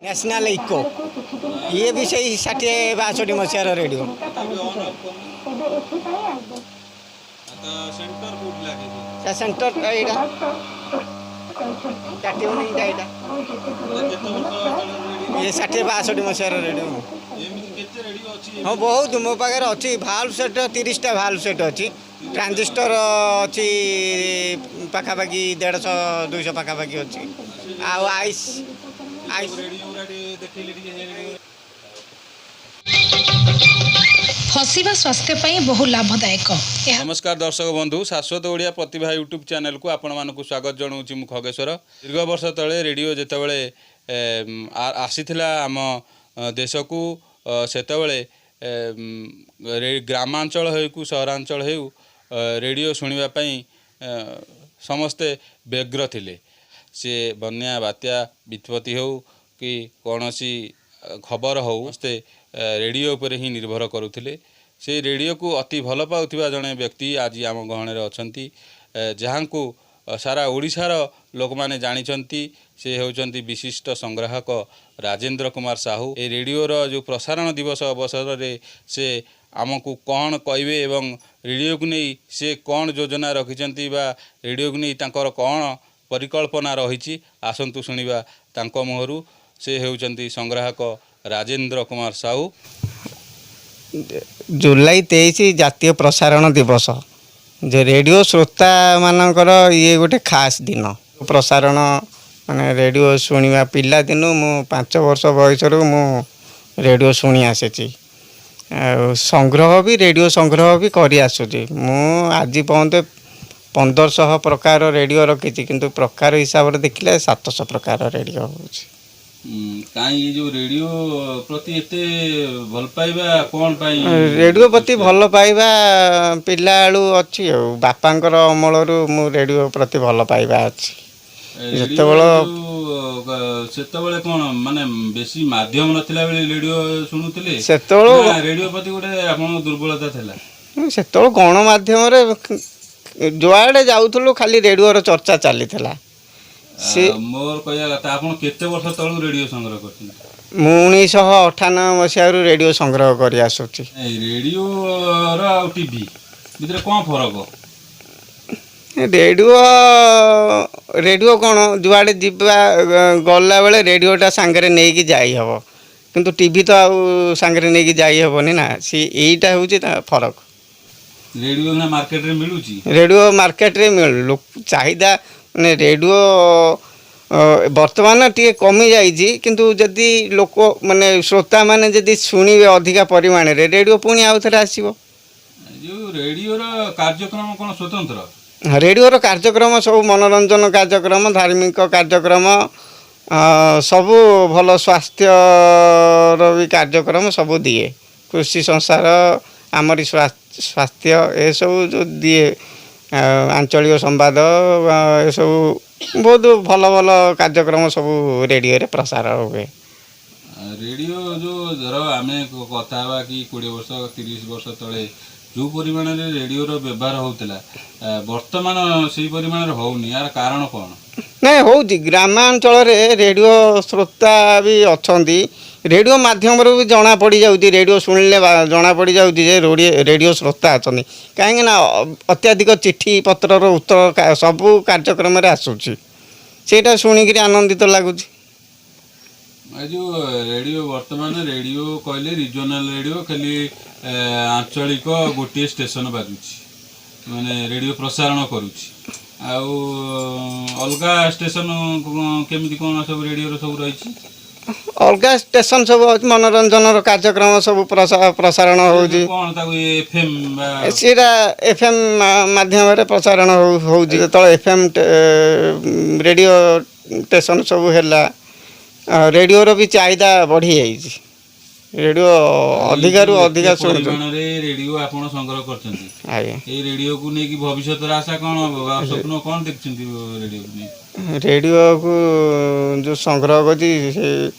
National eco, ଇଏ ବି ସେଇ 60-62 ମସିହାର ରେଡ଼ିଓ। ସେଣ୍ଟର କୋଉଠି ଲାଗିଛି? ତା ସେଣ୍ଟର ଏଇଟା, ଟ୍ୟୁନିଂଟା ଏଇଟା। କେତେ ବର୍ଷ ତଳର ରେଡ଼ିଓ? ଇଏ 60-62 ମସିହାର ରେଡ଼ିଓ। ଏମିତି କେତେ ରେଡ଼ିଓ ଅଛି? ହଁ, ବହୁତ ମୋ ପାଖରେ ଅଛି। ଭାଲ୍ଭ ସେଟ୍ 30ଟା ଭାଲ୍ଭ ସେଟ୍ ଅଛି। ଟ୍ରାଞ୍ଜିଷ୍ଟର ଅଛି ପାଖାପାଖି 150-200 ପାଖାପାଖି ଅଛି। ଆଉ ଆଇସ୍ ଆଇସ୍ ରେଡ଼ିଓ ଗୁଡ଼ା ଟିକେ ଦେଖେଇଲେ ଟିକେ ସେ ରେଡ଼ିଓ। ହସିବା ସ୍ୱାସ୍ଥ୍ୟ ପାଇଁ ବହୁ ଲାଭଦାୟକ ଏହା। ନମସ୍କାର ଦର୍ଶକ ବନ୍ଧୁ, ଶାଶ୍ୱତ ଓଡ଼ିଆ ପ୍ରତିଭା ୟୁଟ୍ୟୁବ୍ ଚ୍ୟାନେଲକୁ ଆପଣମାନଙ୍କୁ ସ୍ୱାଗତ ଜଣାଉଛି ମୁଁ ଖଗେଶ୍ୱର। ଦୀର୍ଘ ବର୍ଷ ତଳେ ରେଡ଼ିଓ ଯେତେବେଳେ ଆସିଥିଲା ଆମ ଦେଶକୁ, ସେତେବେଳେ ଗ୍ରାମାଞ୍ଚଳ ହେଉ କି ସହରାଞ୍ଚଳ ହେଉ, ରେଡ଼ିଓ ଶୁଣିବା ପାଇଁ ସମସ୍ତେ ବ୍ୟଗ୍ର ଥିଲେ। ସେ ବନ୍ୟା, ବାତ୍ୟା, ବିପତ୍ତି ହେଉ କି କୌଣସି ଖବର ହେଉ, ସମସ୍ତେ ରେଡ଼ିଓ ଉପରେ ହିଁ ନିର୍ଭର କରୁଥିଲେ। ସେଇ ରେଡ଼ିଓକୁ ଅତି ଭଲ ପାଉଥିବା ଜଣେ ବ୍ୟକ୍ତି ଆଜି ଆମ ଗହଣରେ ଅଛନ୍ତି, ଯାହାଙ୍କୁ ସାରା ଓଡ଼ିଶାର ଲୋକମାନେ ଜାଣିଛନ୍ତି। ସେ ହେଉଛନ୍ତି ବିଶିଷ୍ଟ ସଂଗ୍ରାହକ ରାଜେନ୍ଦ୍ର କୁମାର ସାହୁ। ଏ ରେଡ଼ିଓର ଯେଉଁ ପ୍ରସାରଣ ଦିବସ ଅବସରରେ ସେ ଆମକୁ କ'ଣ କହିବେ ଏବଂ ରେଡ଼ିଓକୁ ନେଇ ସେ କ'ଣ ଯୋଜନା ରଖିଛନ୍ତି ବା ରେଡ଼ିଓକୁ ନେଇ ତାଙ୍କର କ'ଣ ପରିକଳ୍ପନା ରହିଛି, ଆସନ୍ତୁ ଶୁଣିବା ତାଙ୍କ ମୁହଁରୁ। ସେ ହେଉଛନ୍ତି ସଂଗ୍ରାହକ ରାଜେନ୍ଦ୍ର କୁମାର ସାହୁ। ଜୁଲାଇ 23 ଜାତୀୟ ପ୍ରସାରଣ ଦିବସ ଯେ ରେଡ଼ିଓ ଶ୍ରୋତାମାନଙ୍କର ଇଏ ଗୋଟେ ଖାସ୍ ଦିନ। ପ୍ରସାରଣ ମାନେ ରେଡ଼ିଓ ଶୁଣିବା ପିଲାଦିନୁ, ମୁଁ 5 ବର୍ଷ ବୟସରୁ ମୁଁ ରେଡ଼ିଓ ଶୁଣି ଆସିଛି ଆଉ ସଂଗ୍ରହ ବି, ରେଡ଼ିଓ ସଂଗ୍ରହ ବି କରି ଆସୁଛି। ମୁଁ ଆଜି ପର୍ଯ୍ୟନ୍ତ 1500 ପ୍ରକାର ରେଡ଼ିଓ ରଖିଛି, କିନ୍ତୁ ପ୍ରକାର ହିସାବରେ ଦେଖିଲେ 700 ପ୍ରକାର ରେଡ଼ିଓ ହେଉଛି। କାହିଁ ଏ ଯେଉଁ ରେଡ଼ିଓ ପ୍ରତି ଏତେ ଭଲ ପାଇବା କ'ଣ ପାଇଁ? ରେଡ଼ିଓ ପ୍ରତି ଭଲ ପାଇବା ପିଲାବେଳୁ ଅଛି ଆଉ ବାପାଙ୍କର ଅମଳରୁ ମୁଁ ରେଡ଼ିଓ ପ୍ରତି ଭଲ ପାଇବା ଅଛି। ରେଡ଼ିଓ ସେତେବେଳେ କ'ଣ ମାନେ ବେଶୀ ମାଧ୍ୟମ ନଥିଲା ବେଳେ ରେଡ଼ିଓ ଶୁଣୁଥିଲେ? ସେତେବେଳେ ନା ରେଡ଼ିଓ ପ୍ରତି ଗୋଟେ ଆପଣଙ୍କ ଦୁର୍ବଳତା ଥିଲା? ସେତେବେଳେ ଗଣମାଧ୍ୟମରେ ଯୁଆଡ଼େ ଯାଉଥିଲୁ ଖାଲି ରେଡ଼ିଓର ଚର୍ଚ୍ଚା ଚାଲିଥିଲା ସେ। ମୋର କହିବା କଥା, ଆପଣ କେତେ ବର୍ଷ ତଳୁ ରେଡ଼ିଓ ସଂଗ୍ରହ କରିଛନ୍ତି? ମୁଁ 1998 ମସିହାରୁ ରେଡ଼ିଓ ସଂଗ୍ରହ କରି ଆସୁଛି। ଏଇ ରେଡ଼ିଓର ଆଉ ଟିଭି ଭିତରେ କ'ଣ ଫରକ? ରେଡ଼ିଓ କ'ଣ ଯୁଆଡ଼େ ଯିବା ଗଲାବେଳେ ରେଡ଼ିଓଟା ସାଙ୍ଗରେ ନେଇକି ଯାଇ ହେବ, କିନ୍ତୁ ଟିଭି ତ ଆଉ ସାଙ୍ଗରେ ନେଇକି ଯାଇ ହେବନି ନା। ସେ ଏଇଟା ହେଉଛି ତା ଫରକ। ରେଡ଼ିଓ ନା ମାର୍କେଟରେ ମିଳୁଛି? ରେଡ଼ିଓ ମାର୍କେଟରେ ମିଳୁ, ଚାହିଦା ମାନେ ରେଡ଼ିଓ ବର୍ତ୍ତମାନ ଟିକେ କମିଯାଇଛି, କିନ୍ତୁ ଯଦି ଲୋକ ମାନେ ଶ୍ରୋତାମାନେ ଯଦି ଶୁଣିବେ ଅଧିକା ପରିମାଣରେ, ରେଡ଼ିଓ ପୁଣି ଆଉ ଥରେ ଆସିବ। ଯୋଉ ରେଡ଼ିଓର କାର୍ଯ୍ୟକ୍ରମ କ'ଣ ସ୍ୱତନ୍ତ୍ର? ରେଡ଼ିଓର କାର୍ଯ୍ୟକ୍ରମ ସବୁ ମନୋରଞ୍ଜନ କାର୍ଯ୍ୟକ୍ରମ, ଧାର୍ମିକ କାର୍ଯ୍ୟକ୍ରମ, ସବୁ ଭଲ, ସ୍ୱାସ୍ଥ୍ୟର ବି କାର୍ଯ୍ୟକ୍ରମ ସବୁ ଦିଏ। କୃଷି ସଂସାର, ଆମରି ସ୍ୱାସ୍ଥ୍ୟ, ଏସବୁ ଯେଉଁ ଦିଏ, ଆଞ୍ଚଳିକ ସମ୍ବାଦ, ଏସବୁ ବହୁତ ଭଲ ଭଲ କାର୍ଯ୍ୟକ୍ରମ ସବୁ ରେଡ଼ିଓରେ ପ୍ରସାର ହୁଏ। ରେଡ଼ିଓ ଯୋଉ ଧର ଆମେ କଥା ହେବା କି 20 ବର୍ଷ 30 ବର୍ଷ ତଳେ ଯୋଉ ପରିମାଣରେ ରେଡ଼ିଓର ବ୍ୟବହାର ହେଉଥିଲା, ବର୍ତ୍ତମାନ ସେଇ ପରିମାଣରେ ହେଉନି, ଏହାର କାରଣ କ'ଣ? ନାଇଁ, ହେଉଛି। ଗ୍ରାମାଞ୍ଚଳରେ ରେଡ଼ିଓ ଶ୍ରୋତା ବି ଅଛନ୍ତି। ରେଡ଼ିଓ ମାଧ୍ୟମରୁ ବି ଜଣା ପଡ଼ିଯାଉଛି, ରେଡ଼ିଓ ଶୁଣିଲେ ଜଣା ପଡ଼ିଯାଉଛି ଯେ ରେଡ଼ିଓ ଶ୍ରୋତା ଅଛନ୍ତି, କାହିଁକିନା ଅତ୍ୟଧିକ ଚିଠି ପତ୍ରର ଉତ୍ତର ସବୁ କାର୍ଯ୍ୟକ୍ରମରେ ଆସୁଛି। ସେଇଟା ଶୁଣିକିରି ଆନନ୍ଦିତ ଲାଗୁଛି। ଏ ଯୋଉ ରେଡ଼ିଓ, ବର୍ତ୍ତମାନ ରେଡ଼ିଓ କହିଲେ ରିଜନାଲ ରେଡ଼ିଓ ଖାଲି ଆଞ୍ଚଳିକ ଗୋଟିଏ ଷ୍ଟେସନ ବାଜୁଛି, ମାନେ ରେଡ଼ିଓ ପ୍ରସାରଣ କରୁଛି, ଆଉ ଅଲଗା ଷ୍ଟେସନ କେମିତି କ'ଣ ସବୁ ରେଡ଼ିଓର ସବୁ ରହିଛି? ଅଲଗା ଷ୍ଟେସନ ସବୁ ଅଛି, ମନୋରଞ୍ଜନର କାର୍ଯ୍ୟକ୍ରମ ସବୁ ପ୍ରସାରଣ ହେଉଛି। କ'ଣ ତାକୁ ଏଫଏମ୍? ସେଇଟା ଏଫଏମ୍ ମାଧ୍ୟମରେ ପ୍ରସାରଣ ହେଉଛି। ଯେତେବେଳେ ଏଫଏମ୍ ରେଡ଼ିଓ ଷ୍ଟେସନ ସବୁ ହେଲା, ରେଡ଼ିଓର ବି ଚାହିଦା ବଢ଼ିଯାଇଛି। ରେଡ଼ିଓ ଅଧିକାରୁ ଅଧିକା ଶୁଣୁଛନ୍ତି। ପରିମାଣରେ ରେଡ଼ିଓ ଆପଣ ସଂଗ୍ରହ କରିଛନ୍ତି। ଆଜ୍ଞା। ଏଇ ରେଡ଼ିଓକୁ ନେଇକି ଭବିଷ୍ୟତର ଆଶା କ'ଣ ବା ସ୍ୱପ୍ନ କ'ଣ ଦେଖିଛନ୍ତି ରେଡ଼ିଓକୁ ନେଇ? ରେଡ଼ିଓକୁ ଯେଉଁ ସଂଗ୍ରହ କରିଛି, ସେ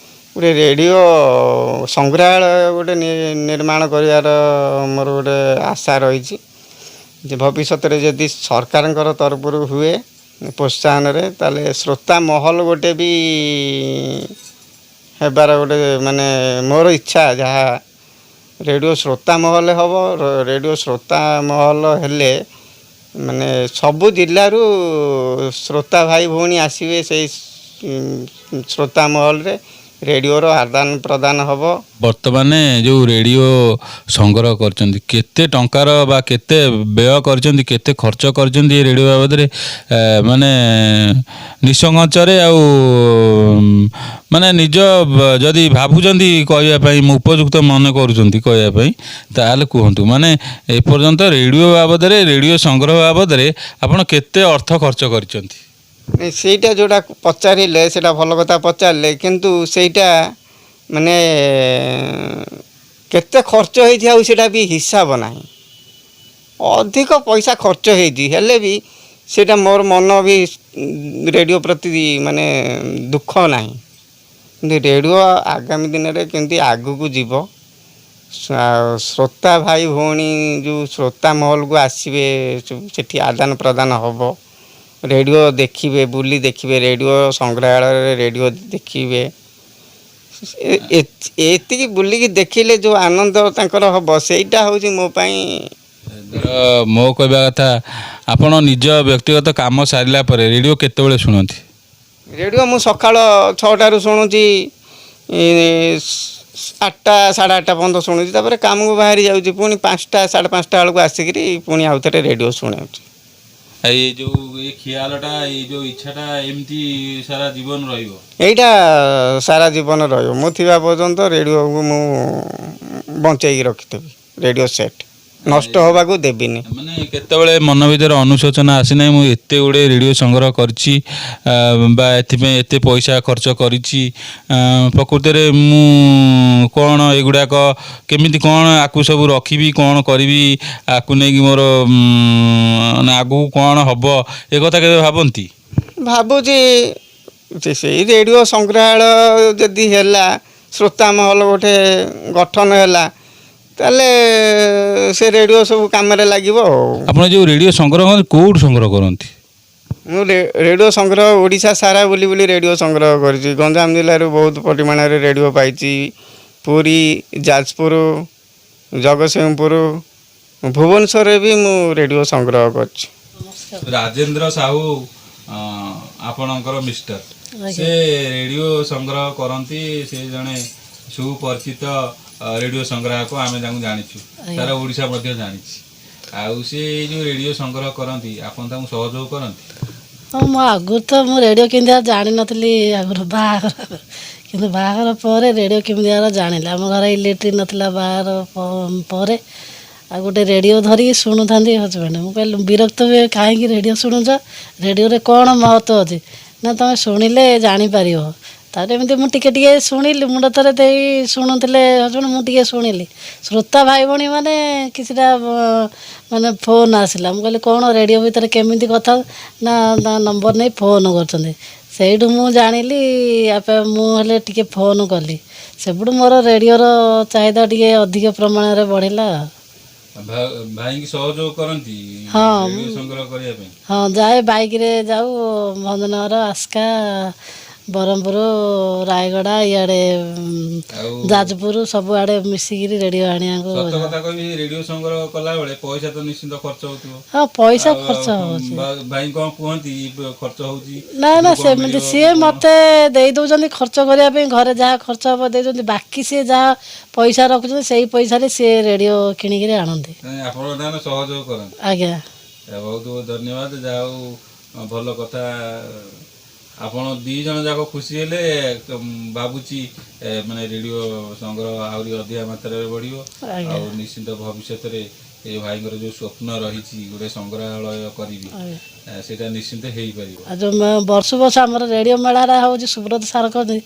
ଗୋଟେ ରେଡ଼ିଓ ସଂଗ୍ରହାଳୟ ଗୋଟେ ନିର୍ମାଣ କରିବାର ମୋର ଗୋଟେ ଆଶା ରହିଛି ଯେ ଭବିଷ୍ୟତରେ ଯଦି ସରକାରଙ୍କର ତରଫରୁ ହୁଏ ପ୍ରୋତ୍ସାହନରେ, ତାହେଲେ ଶ୍ରୋତା ମହଲ ଗୋଟେ ବି ହେବାର ଗୋଟେ ମାନେ ମୋର ଇଚ୍ଛା, ଯାହା ରେଡ଼ିଓ ଶ୍ରୋତା ମହଲ ହେବ। ରେଡ଼ିଓ ଶ୍ରୋତା ମହଲ ହେଲେ ମାନେ ସବୁ ଜିଲ୍ଲାରୁ ଶ୍ରୋତା ଭାଇ ଭଉଣୀ ଆସିବେ, ସେଇ ଶ୍ରୋତା ମହଲରେ ରେଡ଼ିଓର ଆଦାନ ପ୍ରଦାନ ହେବ। ବର୍ତ୍ତମାନ ଯେଉଁ ରେଡ଼ିଓ ସଂଗ୍ରହ କରିଛନ୍ତି, କେତେ ଟଙ୍କାର ବା କେତେ ବ୍ୟୟ କରିଛନ୍ତି, କେତେ ଖର୍ଚ୍ଚ କରିଛନ୍ତି ଏ ରେଡ଼ିଓ ବାବଦରେ, ମାନେ ନିଃସଙ୍କୋଚରେ ଆଉ ମାନେ ନିଜ ଯଦି ଭାବୁଛନ୍ତି କହିବା ପାଇଁ, ମୁଁ ଉପଯୁକ୍ତ ମନେ କରୁଛନ୍ତି କହିବା ପାଇଁ, ତାହେଲେ କୁହନ୍ତୁ। ମାନେ ଏପର୍ଯ୍ୟନ୍ତ ରେଡ଼ିଓ ବାବଦରେ, ରେଡ଼ିଓ ସଂଗ୍ରହ ବାବଦରେ ଆପଣ କେତେ ଅର୍ଥ ଖର୍ଚ୍ଚ କରିଛନ୍ତି? ନାଇଁ, ସେଇଟା ଯେଉଁଟା ପଚାରିଲେ ସେଇଟା ଭଲ କଥା ପଚାରିଲେ, କିନ୍ତୁ ସେଇଟା ମାନେ କେତେ ଖର୍ଚ୍ଚ ହେଇଛି ଆଉ ସେଇଟା ବି ହିସାବ ନାହିଁ। ଅଧିକ ପଇସା ଖର୍ଚ୍ଚ ହେଇଛି, ହେଲେ ବି ସେଇଟା ମୋର ମନ ବି ରେଡ଼ିଓ ପ୍ରତି ମାନେ ଦୁଃଖ ନାହିଁ। କିନ୍ତୁ ରେଡ଼ିଓ ଆଗାମୀ ଦିନରେ କେମିତି ଆଗକୁ ଯିବ, ଶ୍ରୋତା ଭାଇ ଭଉଣୀ ଯେଉଁ ଶ୍ରୋତା ମହଲକୁ ଆସିବେ, ସେଠି ଆଦାନ ପ୍ରଦାନ ହେବ, ରେଡ଼ିଓ ଦେଖିବେ, ବୁଲି ଦେଖିବେ, ରେଡ଼ିଓ ସଂଗ୍ରହାଳୟରେ ରେଡ଼ିଓ ଦେଖିବେ। ଏତିକି ବୁଲିକି ଦେଖିଲେ ଯେଉଁ ଆନନ୍ଦ ତାଙ୍କର ହେବ, ସେଇଟା ହେଉଛି ମୋ ପାଇଁ। ଧର ମୋ କହିବା କଥା, ଆପଣ ନିଜ ବ୍ୟକ୍ତିଗତ କାମ ସାରିଲା ପରେ ରେଡ଼ିଓ କେତେବେଳେ ଶୁଣନ୍ତି? ରେଡ଼ିଓ ମୁଁ ସକାଳ 6ଟାରୁ ଶୁଣୁଛି, 8ଟା 8:30 ପର୍ଯ୍ୟନ୍ତ ଶୁଣୁଛି। ତାପରେ କାମକୁ ବାହାରି ଯାଉଛି, ପୁଣି 5ଟା 5:30 ବେଳକୁ ଆସିକିରି ପୁଣି ଆଉ ଥରେ ରେଡ଼ିଓ ଶୁଣୁଛି। ଏଇ ଯେଉଁ ଏଇ ଖିଆଲଟା, ଏଇ ଯେଉଁ ଇଚ୍ଛାଟା ଏମିତି ସାରା ଜୀବନ ରହିବ? ଏଇଟା ସାରା ଜୀବନ ରହିବ। ମୁଁ ଥିବା ପର୍ଯ୍ୟନ୍ତ ରେଡ଼ିଓକୁ ମୁଁ ବଞ୍ଚେଇକି ରଖିଥିବି, ରେଡ଼ିଓ ସେଟ୍ ନଷ୍ଟ ହେବାକୁ ଦେବିନି। ମାନେ କେତେବେଳେ ମନ ଭିତରେ ଅନୁଶୋଚନା ଆସିନାହିଁ, ମୁଁ ଏତେ ଗୁଡ଼ିଏ ରେଡ଼ିଓ ସଂଗ୍ରହ କରିଛି ବା ଏଥିପାଇଁ ଏତେ ପଇସା ଖର୍ଚ୍ଚ କରିଛି, ପ୍ରକୃତରେ ମୁଁ କ'ଣ ଏଗୁଡ଼ାକ କେମିତି କ'ଣ ଆକୁ ସବୁ ରଖିବି, କ'ଣ କରିବି ଆକୁ ନେଇକି, ମୋର ମାନେ ଆଗକୁ କ'ଣ ହେବ, ଏ କଥା କେବେ ଭାବନ୍ତି? ଭାବୁଛି ଯେ ସେଇ ରେଡ଼ିଓ ସଂଗ୍ରହାଳୟ ଯଦି ହେଲା, ଶ୍ରୋତା ମହଲ ଗୋଟେ ଗଠନ ହେଲା, ତାହେଲେ ସେ ରେଡ଼ିଓ ସବୁ କାମରେ ଲାଗିବ। ଆଉ ଆପଣ ଯେଉଁ ରେଡ଼ିଓ ସଂଗ୍ରହ କରନ୍ତି, କେଉଁଠୁ ସଂଗ୍ରହ କରନ୍ତି? ମୁଁ ରେଡ଼ିଓ ସଂଗ୍ରହ ଓଡ଼ିଶା ସାରା ବୁଲି ବୁଲି ରେଡ଼ିଓ ସଂଗ୍ରହ କରିଛି। ଗଞ୍ଜାମ ଜିଲ୍ଲାରୁ ବହୁତ ପରିମାଣରେ ରେଡ଼ିଓ ପାଇଛି। ପୁରୀ, ଯାଜପୁର, ଜଗତସିଂହପୁର, ଭୁବନେଶ୍ୱରରେ ବି ମୁଁ ରେଡ଼ିଓ ସଂଗ୍ରହ କରିଛି। ରାଜେନ୍ଦ୍ର ସାହୁ ଆପଣଙ୍କର ମିଷ୍ଟର, ସେ ରେଡ଼ିଓ ସଂଗ୍ରହ କରନ୍ତି। ସେ ଜଣେ ସୁପରିଚିତ ରେଡ଼ିଓ ସଂଗ୍ରାହକ, ଆମେ ତାଙ୍କୁ ଜାଣିଛୁ, ସାରା ଓଡ଼ିଶା ମଧ୍ୟ ଜାଣିଛି। ଆଉ ସେ ଏଇ ଯେଉଁ ରେଡ଼ିଓ ସଂଗ୍ରହ କରନ୍ତି, ଆପଣ ତାଙ୍କୁ ସହଯୋଗ କରନ୍ତି? ହଁ, ମୁଁ ଆଗରୁ ତ ମୁଁ ରେଡ଼ିଓ କେମିତି ଜାଣିନଥିଲି ଆଗରୁ ବାହାଘର ଆଗରୁ। କିନ୍ତୁ ବାହାଘର ପରେ ରେଡ଼ିଓ କେମିତି ଜାଣିଲି। ଆମ ଘରେ ଇଲେକ୍ଟ୍ରିକ୍ ନଥିଲା ବାହାଘର ପରେ, ଆଉ ଗୋଟେ ରେଡ଼ିଓ ଧରିକି ଶୁଣୁଥାନ୍ତି ହଜବେଣ୍ଡ। ମୁଁ କହିଲି ବିରକ୍ତ ହୁଏ, କାହିଁକି ରେଡ଼ିଓ ଶୁଣୁଛ, ରେଡ଼ିଓରେ କ'ଣ ମହତ୍ଵ ଅଛି? ନା, ତୁମେ ଶୁଣିଲେ ଜାଣିପାରିବ। ତାପରେ ଏମିତି ମୁଁ ଟିକେ ଟିକେ ଶୁଣିଲି, ମୁଣ୍ଡ ଥରେ ଦେଇ ଶୁଣୁଥିଲେ ହଜବେଣ୍ଡ, ମୁଁ ଟିକେ ଶୁଣିଲି। ଶ୍ରୋତା ଭାଇ ଭଉଣୀ ମାନେ କିଛିଟା ମାନେ ଫୋନ୍ ଆସିଲା। ମୁଁ କହିଲି କ'ଣ ରେଡ଼ିଓ ଭିତରେ କେମିତି କଥା? ନା, ତା ନମ୍ବର ନେଇ ଫୋନ୍ କରୁଛନ୍ତି। ସେଇଠୁ ମୁଁ ଜାଣିଲି, ଆପେ ମୁଁ ହେଲେ ଟିକେ ଫୋନ୍ କଲି। ସେପଟୁ ମୋର ରେଡ଼ିଓର ଚାହିଦା ଟିକେ ଅଧିକ ପ୍ରମାଣରେ ବଢ଼ିଲା। ଭାଇଙ୍କି ସହଯୋଗ କରନ୍ତି ହଁ। ରେଡ଼ିଓ ସଂଗ୍ରହ କରିବା ପାଇଁ? ହଁ, ଯାଏ, ବାଇକ୍ରେ ଯାଉ, ଭଞ୍ଜନଗର, ଆସ୍କା, ବ୍ରହ୍ମପୁର, ରାୟଗଡ଼ା, ଇଆଡ଼େ ଆଉ ଯାଜପୁର, ସବୁଆଡ଼େ ମିଶିକିରି ରେଡ଼ିଓ ଆଣିବାକୁ। ସତ କଥା କହିବି, ରେଡ଼ିଓ ସଂଗ୍ରହ କଲାବେଳେ ପଇସା ତ ନିଶ୍ଚିନ୍ତ ଖର୍ଚ୍ଚ ହଉଥିବ? ହଁ, ପଇସା ଆଉ ଖର୍ଚ୍ଚ ହେଉଛି। ଭାଇ କ'ଣ କୁହନ୍ତି, ଖର୍ଚ୍ଚ ହଉଛି? ନା ନା, କଣ ସେମିତି ମିଳିବ, ସିଏ କଣ? ମୋତେ ଦେଇ ଦେଉଛନ୍ତି ଖର୍ଚ୍ଚ କରିବା ପାଇଁ, ଘରେ ଯାହା ଖର୍ଚ୍ଚ ହେବ ଦେଇଦେଉଛନ୍ତି। ବାକି ସିଏ ଯାହା ପଇସା ରଖୁଛନ୍ତି, ସେଇ ପଇସାରେ ସିଏ ରେଡ଼ିଓ କିଣିକିରି ଆଣନ୍ତି। ନାଇଁ, ଆପଣ ତାହେଲେ ସହଯୋଗ କରନ୍ତି? ଆଜ୍ଞା। ବହୁତ ବହୁତ ଧନ୍ୟବାଦ। ଯାହା ହଉ, ଭଲ କଥା। ଆପଣ ଦି ଜଣ ଯାକ ଖୁସି ହେଲେ ଭାବୁଛି ମାନେ ରେଡ଼ିଓ ସଂଗ୍ରହ ଆହୁରି ଅଧିକା ମାତ୍ରାରେ ବଢ଼ିବ। ଆଜ୍ଞା। ଆଉ ନିଶ୍ଚିନ୍ତ ଭବିଷ୍ୟତରେ ଏ ଭାଇଙ୍କର ଯେଉଁ ସ୍ୱପ୍ନ ରହିଛି ଗୋଟେ ସଂଗ୍ରହାଳୟ କରିବି, ଆଜ୍ଞା। ସେଇଟା ନିଶ୍ଚିନ୍ତ ହେଇପାରିବ। ଆଉ ଯେଉଁ ବର୍ଷ ବର୍ଷ ଆମର ରେଡ଼ିଓ ମେଳାଟା ହେଉଛି, ସୁବ୍ରତ ସାର୍ କରନ୍ତି,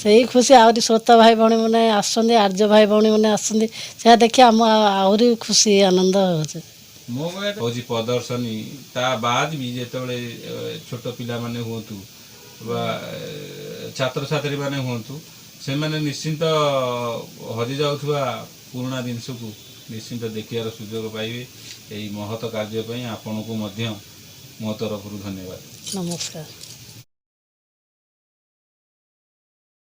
ସେଇ ଖୁସି। ଆହୁରି ଶ୍ରୋତା ଭାଇ ଭଉଣୀମାନେ ଆସୁଛନ୍ତି, ଆର୍ଯ୍ୟ ଭାଇ ଭଉଣୀମାନେ ଆସୁଛନ୍ତି, ସେୟା ଦେଖି ଆମ ଆହୁରି ଖୁସି ଆନନ୍ଦ ହେଉଛି। ମୋ କହିବା ହେଉଛି ପ୍ରଦର୍ଶନୀ, ତା ବାଦ ବି ଯେତେବେଳେ ଛୋଟ ପିଲାମାନେ ହୁଅନ୍ତୁ ବା ଛାତ୍ରଛାତ୍ରୀମାନେ ହୁଅନ୍ତୁ, ସେମାନେ ନିଶ୍ଚିନ୍ତ ହଜି ଯାଉଥିବା ପୁରୁଣା ଜିନିଷକୁ ନିଶ୍ଚିନ୍ତ ଦେଖିବାର ସୁଯୋଗ ପାଇବେ। ଏଇ ମହତ କାର୍ଯ୍ୟ ପାଇଁ ଆପଣଙ୍କୁ ମଧ୍ୟ ମୋ ତରଫରୁ ଧନ୍ୟବାଦ। ନମସ୍କାର।